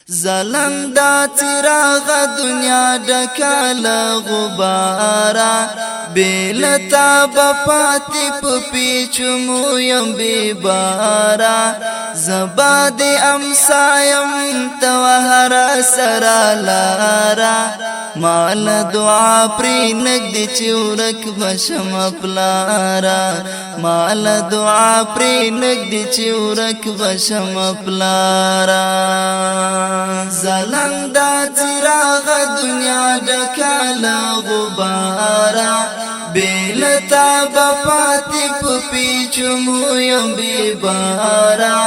زلندا څراغ دنیا ډکه له غبارا، بیلتا بپاتی په پیچمو یم بی بارا. زبا دی امسایم توهر سرا لارا، مال دعا پری نګدي چې ورک بشم پلارا. مال دعا پری نګدي چې ورک بشم پلارا. زلندا څراغ دنیا ډکه له غبارا، بیلتا بپاتی په پیچمو یم بی بارا.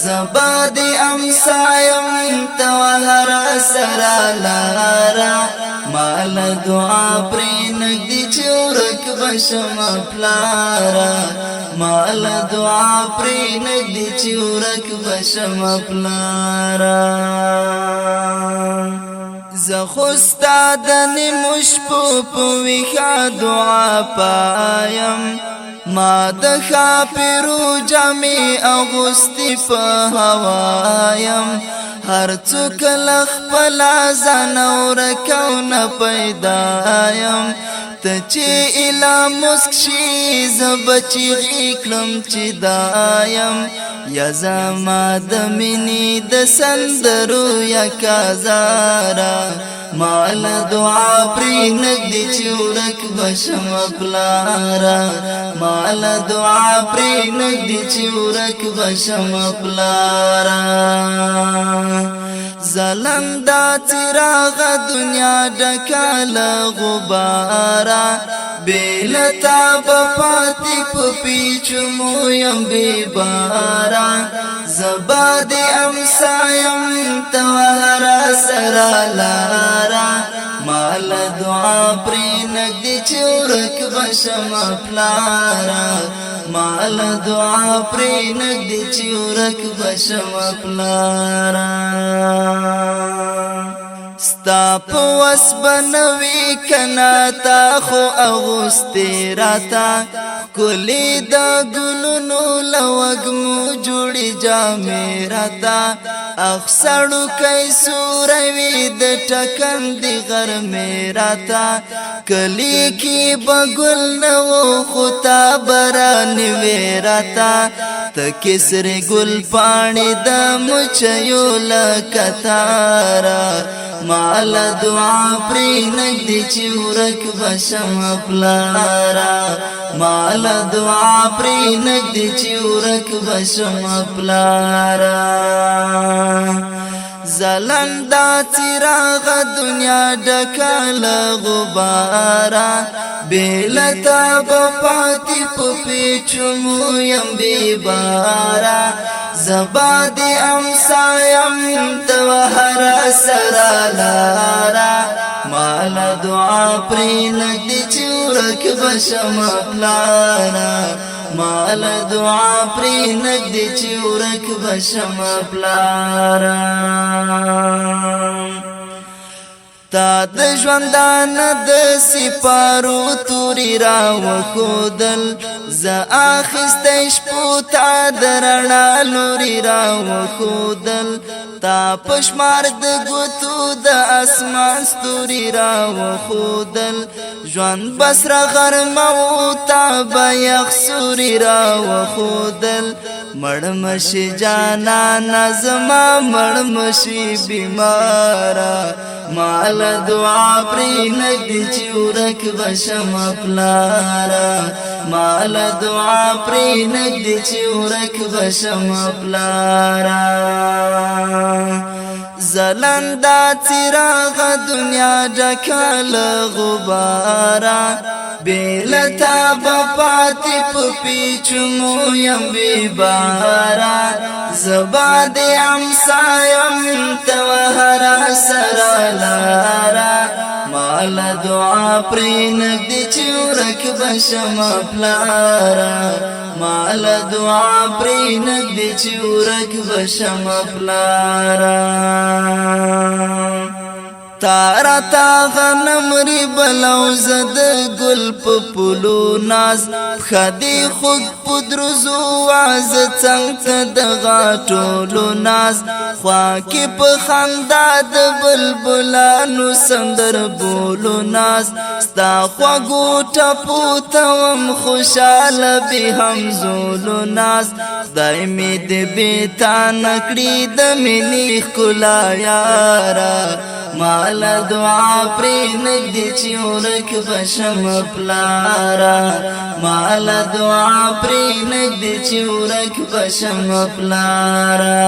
زبا دی امسایم توهر سرا لارا، مال دعا پری نګدي چې ورک بشم پلارا. مال دعا پری نګدي چې ورک بشم پلارا. زه خوستا د نیمو په ویښه دعا پایم، ما د ښاپیرو جامې اغوستي په هوایم. هر څوک له خپله ځانه ورکو نه پیدا یم، ته چې اله مسک شي زه به چیغې کړم چې دایم. یا زما د مینې د سندرو یا کازارا، مال دعا پری نګدي چې ورک بشم پلارا. مال دعا پری نګدي چې ورک بشم پلارا. زلندا څراغ دنیا ډکه له غبارا، بیلتا بپاتی په پیچمو یم بی بارا. زبا دی امسایم توهر سرا لارا، مال دعا پری نګدي چې ورک بشم پلارا. مال دعا پری نګدي چې ورک بشم پلارا. ستا په وس بنوي کنا تا خو اغوستې راتا، کلی د ګلونو لوګمو جوړي جامې راتا. اخ سړو کای سوروي د ټکن دی غرمې راتا، کلی کی بګل نو خطا بران وی راتا. ته کسر ګل پانی د مچيو لکتارا، مال دعا پری نګدي چې ورک بشم پلارا. مال دعا پری نګدي چې ورک بشم پلارا. زلندا څراغ دنیا ډکه له غبارا، بیلتا بپاتی په پیچمو یم بی بارا. زبا دی امسایم توهر سرا لارا، مال دعا پری نګدي چې ورک بشم پلارا. مال دعا پری نګدي چې ورک بشم پلارا. تا د ژوندانه د سپارو توري را وخودل، ز اخیستې شپو تا د رڼا لوري را وخودل. تا پشمار د ګوتو د اسمان ستوري را وخودل، ژوند بسره غرمه و تا به یخ سوري را وخودل. مړ مشي جانا نظم، مړ مشي بیمارا. مال دعا پری نګدي چې ورک بشم پلارا. مال دعا پری نګدي چې ورک بشم پلارا. زلندا څراغ دنیا ډکه له غبارا، بیلتا بپاتی په پیچمو یم بی بارا. زبا دی امسایم توهر سرا لارا، مال دعا پری نګدي چې ورک بشم پلارا. مال دعا پری نګدي چې ورک بشم پلارا. تارا تا غنم ری بلو زد ګل په پلو ناز، خدي خوګ پدرزو واز څنګ د غاټولو ناز. خوا کې په خندا د بلبلانو سندر بولو ناز، ستا خواګو ټپو توم خوشاله به هم زولو ناز. خدای می دې بیتا نکړي د مینې ښکلا یارا، مال دعا پرې نګدي چې ورک بشم پلارا، مال دعا پرې نګدي چې ورک بشم پلارا.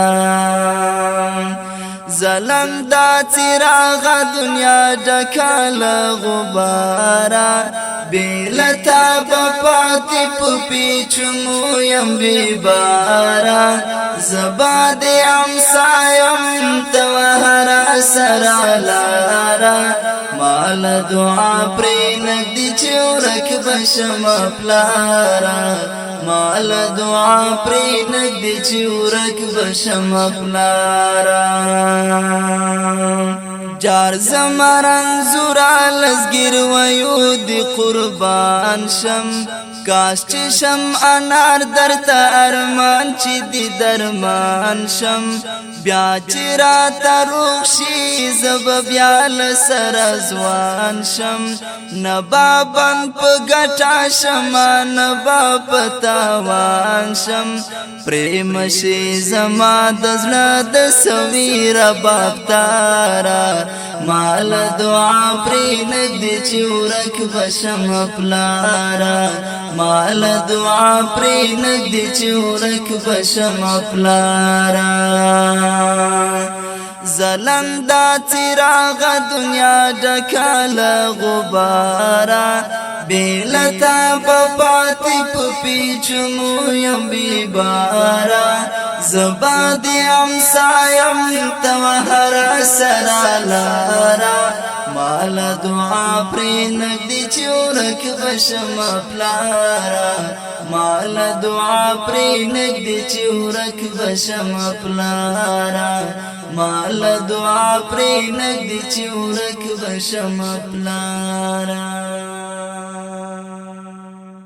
زلندا چراغ دنیا ډکال غبارا، بیلتا پاتې په پیچمو یم بی بارا. زبا دې امسایم توهرا سرا لارا، مال دعا پرې نګدي چې ورک بشم پلارا، مال دعا پرې نګدي چې ورک بشم پلارا. جار زمران زورا لزګر ویو دی قربان شم، کاش چې شم انار درته ارمان چې دی درمان شم. بیا چې را تروخ شي زب بیا لسر ځوان شم، نبابن په ګټا شم نبا په تاوان شم. پریم شي زما د زړه د سویر باب تارا، مال دعا پرې نګدي چې ورک بشم پلارا، مال دعا پرې نګدي چې ورک بشم پلارا. زلندا چراغ دنیا ډکال غبارا، بیلتا په پاتې په پیچمو یم بی بارا. زبا دې امسایم توهر سرا لارا، مال دعا پرې نګدي چې ورک بشم پلارا، مال دعا پرې نګدي چې ورک بشم پلارا، مال دعا پرې نګدي چې ورک بشم پلارا.